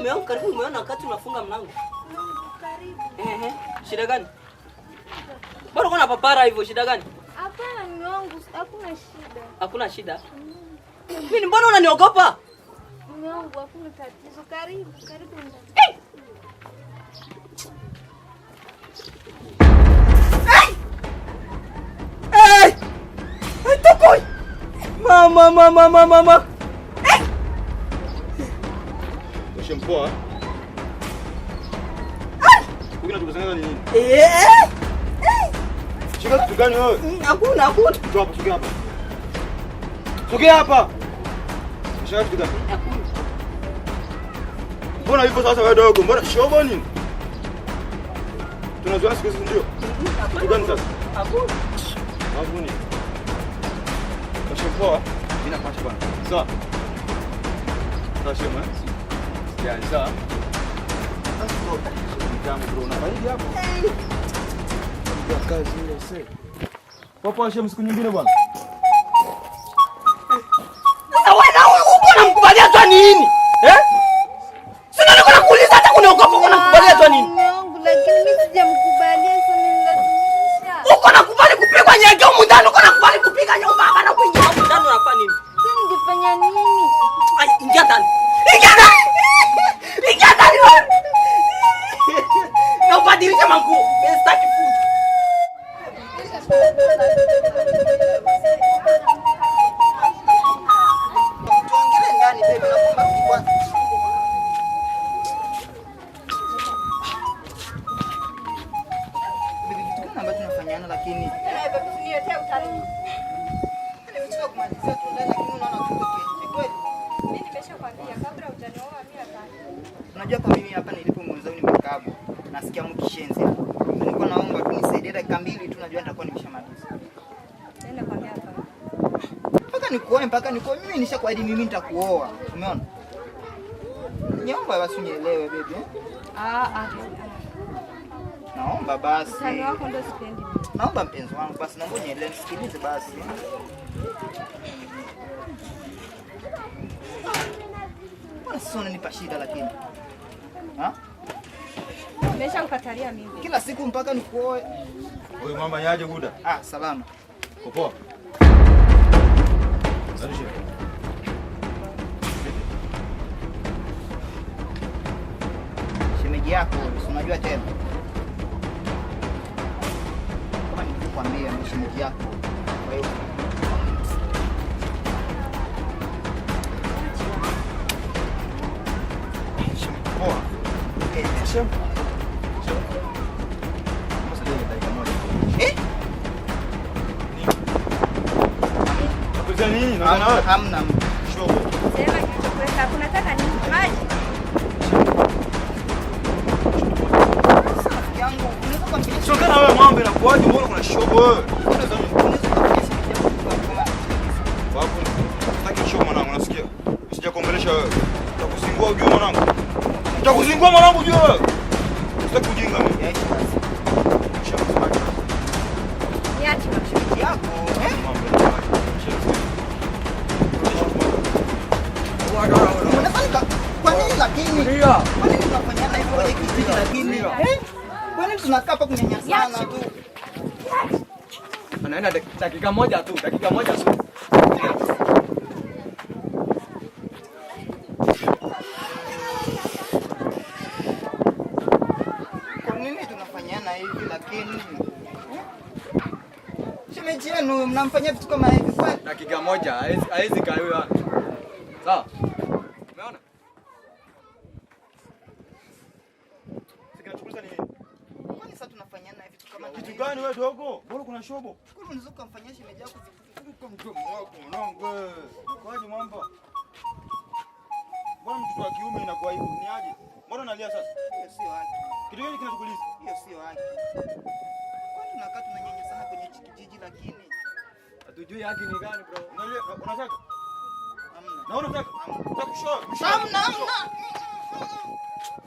Mume wangu karibu, umeona wakati unafunga mlango. Karibu. Ehe, shida gani? Bora kuna papara hivyo, shida gani? Hapana mume wangu, hakuna shida. Hakuna shida. Mimi mbona unaniogopa? Mume wangu, hakuna tatizo. Karibu, karibu ndani. Hey! Hey! Hey! Hey, tokoi! Mama, mama, mama, mama. Hey! Mpoa. Ukina nini? Eh! Shika kitu gani wewe? Hakuna, hakuna. Njoo hapa, sogea hapa. Sogea hapa. Shika kitu gani? Hakuna. Mbona hivyo sasa wewe dogo? Mbona shobo nini? Tunazoea siku hizi ndio? Kitu gani sasa? Hakuna. Hakuna. Mpoa. Mimi nakuacha bwana. Sawa. Sawa shema. Ya, sawa. Jambo bro, unafaidi hapo? Kwa kazi ile sasa. Popo ashe siku nyingine bwana. Sasa wewe na huyu unamkubalia tu nini? Eh? Sina niko nakuuliza hata kuniogopa unamkubalia tu nini? Mume wangu, lakini mimi sijamkubalia, sasa nilazimisha. Uko nakubali kupigwa nyenge humu ndani, uko nakubali kupiga nyumba hapa na kuingia humu ndani unafanya nini? Sasa ningefanya nini? Ai, ingia ndani. Ingia ndani. Ingia ndani wewe. Na ubadilishe manguo. Mimi sitaki food. Tuongele ndani baby, naomba kwanza. Baby, kitu gani ambacho tunafanyana lakini? Nimechoka kumalizia tu ndani lakini unaona tutoke nje kweli? Mimi nimeshakwambia kabla hujanioa mimi hapana. Unajua kwa mimi hapa nilipo mwenzangu nimekabwa. Nasikia mkishenzi. Nilikuwa naomba tu nisaidie dakika mbili tu, najua nitakuwa nimeshamaliza. Nenda kwambia hapana. Mpaka nikuoe, mpaka nikuoe. Mimi nishakuahidi mimi nitakuoa. Umeona? Niomba basi unielewe baby. Ah ah. Naomba basi. Utani wako ndio sipendi. Naomba mpenzi wangu basi, naomba unielewe, nisikilize basi. Mbona sasa unanipa shida lakini? Ha? Nimeshakukatalia mimi. Kila siku mpaka nikuoe. Huyu mama yaje guda? Ah, salama. Poa. Zarushe. Shemeji yako, si unajua tena. Kama nilivyokuambia ni shemeji yako. Kwa hiyo Poa. eh, Shem. Shem. Sasa ndio dakika moja. eh? Nakuuliza nini? Naongea na wewe. Hamna. Shobo. Sema kilichokuleta hapo, unataka nini? Maji. Sasa rafiki yangu, unaweza kuambia Sio kana wewe mambo inakuaje? Mbona kuna shobo wewe? unaweza kuambia shemeji yako kama Babu, sitaki shobo mwanangu, nasikia. Sijakuongelesha wewe. Nitakuzingua ujue mwanangu. Nitakuzingua mwanangu ujue wewe. Sitaki ujinga mimi. yaishi basi. Shem, sitaki. Niache. Shemeji yako, eh? Mambo inakuaje? Shem, sitaki. Unafanya kwa nini lakini? Kwa nini tunafanyana hivyo kwenye kijiji lakini? Eh? Kwa nini tunakaa hapa kunyanyasana tu? Anaenda dakika moja tu, dakika moja tu. Kwa nini tunafanyana hivi lakini? Eh? Shemeji yenu mnamfanyia vitu kama hivi kweli? Dakika moja haezi kaiwa. Sawa? Umeona? Kinachokuuliza ni nini? Kwani sasa tunafanyana vitu kama Kitu hivi? gani wewe dogo? Mbona kuna shobo? Kwani unaweza kumfanyia shemeji yako vitu? Kwa mdomo wako mwanangu wewe. Kwaje mwamba? Mbona mtoto wa kiume inakuwa hivyo? Ni aje? Mbona unalia sasa? Hiyo sio haki. Kitu gani kinachokuuliza? Hiyo sio haki. Kwani tunakaa tunanyanyasana kwenye hichi kijiji lakini Hatujui haki ni gani bro. Unalia unataka? hamna. Na unataka? Nitakushoa. Hamna, hamna.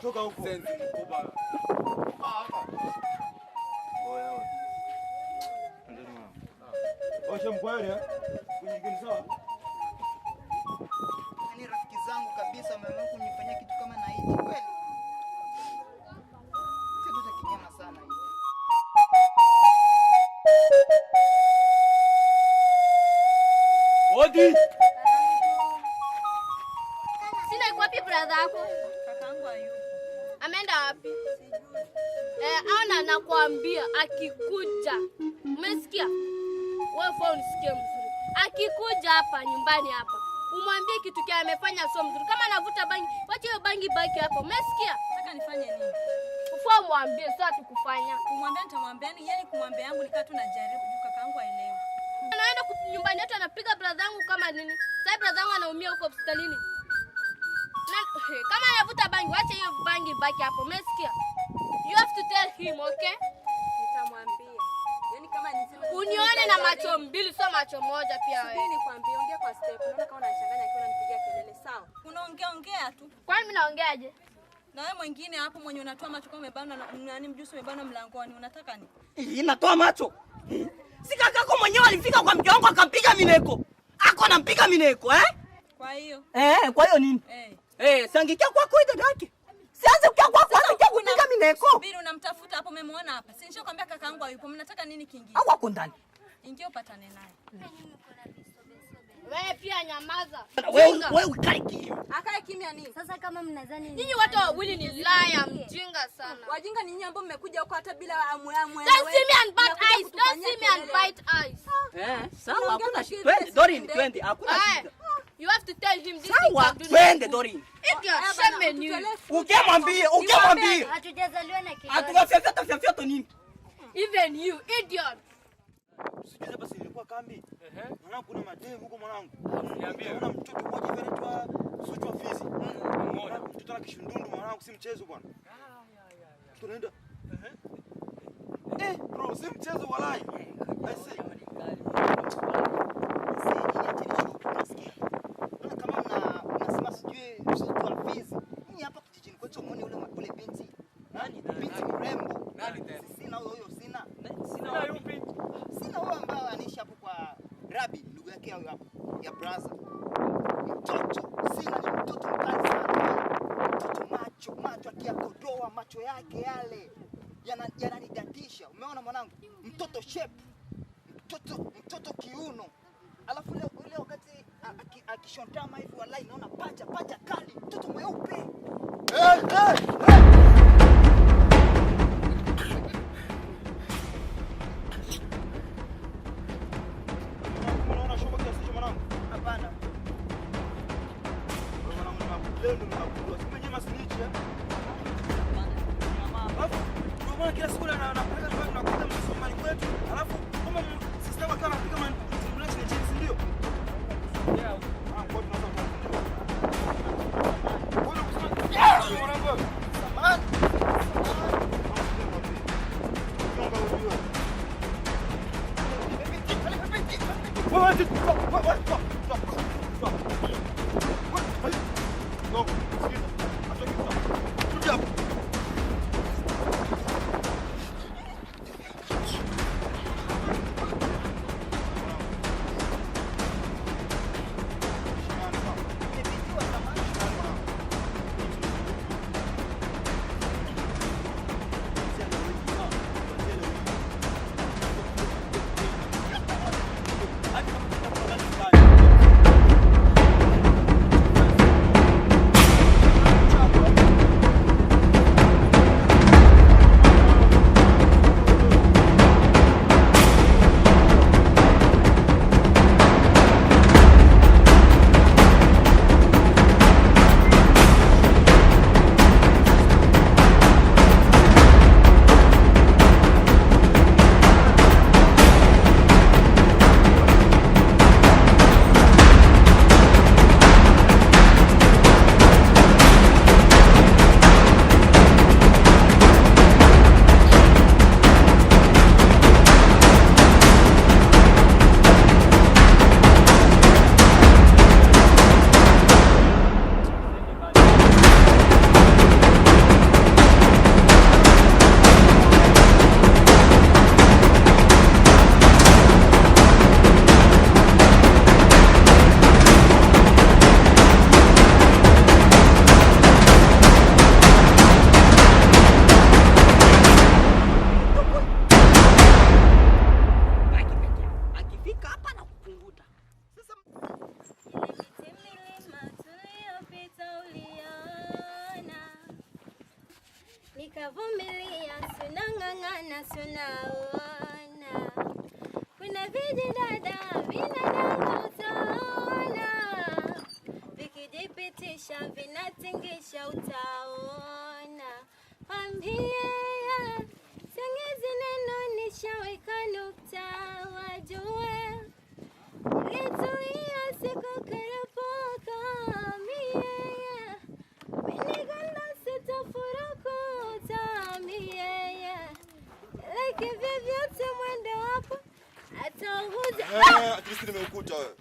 Toka huko. Sensi mkubwa. Oya oya. Ndio mwanangu. Osha mkweli eh? Kunyingine sawa? Yaani rafiki zangu kabisa wameamua kunifanyia kitu kama na hichi. kijiji kweli. Kitendo cha kinyama sana hiyo. Odi. Sina iko wapi brother yako? Kakaangu hayupo. Ameenda wapi? Ana nakwambia akikuja. Umesikia? Wewe faa unisikie mzuri. Akikuja hapa nyumbani hapa, umwambie kitu kile amefanya sio mzuri. Kama anavuta bangi, wacha hiyo bangi baki hapo. Umesikia? Nataka nifanye nini? Ufaa mwambie sio atukufanya. Kumwambia nitamwambia ni yani kumwambia yangu nikaa tu najaribu juu kakaangu haelewi. Anaenda nyumbani yetu anapiga brother yangu kama nini? Sasa brother yangu anaumia huko hospitalini. Na kama anavuta bangi, wacha hiyo bangi baki hapo. Umesikia? You have to tell him, okay? Nitamwambia. Yaani kama niseme Unione na macho mbili sio macho moja pia wewe. Subiri nikwambie, ongea kwa step. Unaona kama unanichanganya akiwa unanipigia kelele, sawa? Unaongea ongea tu. Kwani mimi naongeaje? Na wewe mwingine hapo mwenye unatoa macho kama umebana na nani mjusi umebana mlangoni, unataka nini? Inatoa macho. Si kakako mwenyewe alifika kwa mke wangu akampiga mineko. Ako anampiga mineko, eh? Kwa hiyo Kwa hiyo nini? Sangikia kwako ile dada yake. Sianze kukia kwako, anze kukia kupiga mineko. Subiri unamtafuta hapo, umemwona hapa. Si nishakwambia kakaangu hayupo. Mnataka nini kingine? Au wako ndani. Ingia upatane naye. Wewe pia nyamaza. Wewe ukae kimya. Akae kimya nini? Sasa kama mnadhani Nyinyi watu wawili ni liar, mjinga sana. Wajinga ni nyinyi ambao mmekuja huko hata bila amwe amwe. Don't see me and bite eyes. Don't see me and bite eyes. Sawa, hakuna shida. Twende Dorin, twende. Hakuna shida. You have to tell him this Sawa, thing. twende Dorin. Idiot, shame on you. Ukimwambie, ukimwambie. hatujazaliwa na kidole. Atungafyafyata fyafyato nini? Even you, idiot. Sijui hapa si nilikuwa kambi. Mwanangu kuna mademu huko mwanangu. Niambie. Kuna mtoto mmoja hivi anaitwa Zuchu wa Fizi. Mwanangu mtoto ana kishundundu mwanangu si mchezo bwana. Mtoto anaenda. Bro, si mchezo walai. I say. Kama mnasema sijui mtoto wa Fizi. Ninyi hapa kijijini kwetu muone ule binti. Nani? Binti mrembo. Nani tena? Sina huyo sina. Sina yupi? Sina huyo ambaye anaishi hapo kwa Rabi, ndugu yake huyo hapo ya brother. Mtoto sina ni mtoto mkali sana. Mtoto macho akiyakodoa macho yake yale yananidatisha. Umeona mwanangu? Mtoto shape. Mtoto kiuno. Alafu ule wakati akishontama hivi walai naona pacha kali. Mtoto mweupe. Hey, hey, hey. Unaona shoba kiasi hicho mwanangu? Hapana. Mwanangu leo ndo nimekugundua. Kumbe nyama snitch eh? Alafu ndio maana kila siku napeleka nyumbani nakuta msomali kwetu. Alafu kama sister wake anapiga mwana chini chini, si ndio? Yeah. Kwa tunaanza kuongea. Wewe unasema mwanangu wewe. Samahani. Nikavumilia, sunang'ang'ana, sunaona. Kuna vijidada vinadanga utaona, vikijipitisha vinatingisha utaona. Wambie sengezi neno nishaweka nukta, wajue nilitulia siku kurupuka mie miniganda sitafurukuta mie like vyovyote mwendo wapo atauguza. At least nimeukuta wewe.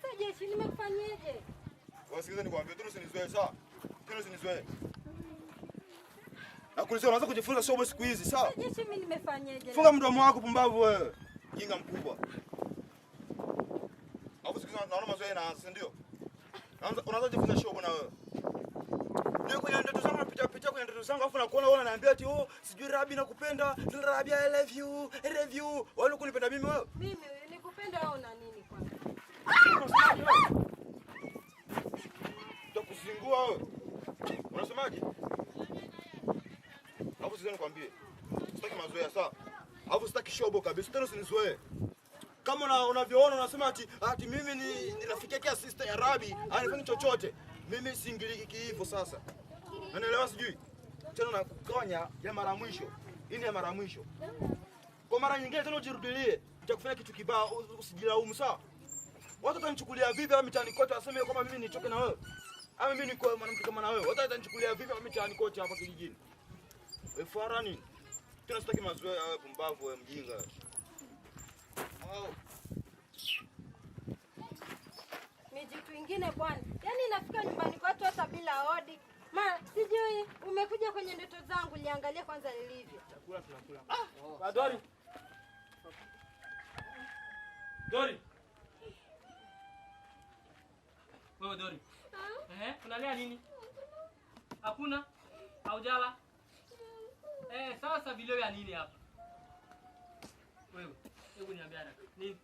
Sasa jeshi nimekufanyeje? Wasikilize nikwambie, tena usinizoee sawa? Tena usinizoee. Nakuuliza unaanza kujifunza somo siku hizi sawa? Jeshi mimi nimefanyeje? Funga mdomo wako pumbavu wewe. Jinga mkubwa. Alafu siku hizi naona mazoea yanaanza, si ndio? Unaanza kujifunza shobo na wewe. Ndio kwenye ndoto zangu napita pitia kwenye ndoto zangu alafu nakuona wewe unaniambia ati oh sijui Rabi nakupenda, Rabi I love you, I love you. Wewe unanipenda mimi wewe? Mimi nikupenda wewe una nini kwanza? Nitakuzingua wewe. Unasemaje? Alafu sikiza nikwambie. Sitaki mazoea sawa? Alafu sitaki shobo kabisa. Tena usinizoee. Kama unavyoona unasema ati mimi ni rafiki yake sister ya Rabi, anifanyi chochote. Mimi siingiliki hivyo sasa. Unanielewa sijui? Tena nakukonya ya mara mwisho. Hii ni ya mara mwisho. Kwa mara nyingine tena ujirudilie. Nitakufanya kitu kibaya usijilaumu sawa? Watu watanichukulia vipi hapa mitaani kote waseme kwamba mimi nichoke na wewe? Ama mimi niko mwanamke kama na wewe. Watu watanichukulia vipi hapa mitaani kote hapa kijijini? Wewe fara nini? Tena sitaki mazoea wewe pumbavu wewe mjinga. Oh. Mijitu ingine bwana. Yaani nafika nyumbani kwa watu hata bila hodi. Ma sijui umekuja kwenye ndoto zangu liangalie kwanza lilivyo. Chakula tunakula. Ah, Dori. Dori. Wewe Dori. Unalia nini? Hakuna? Haujala? Sasa vilio ya nini hapa? Wewe, hebu niambia haraka. Nini?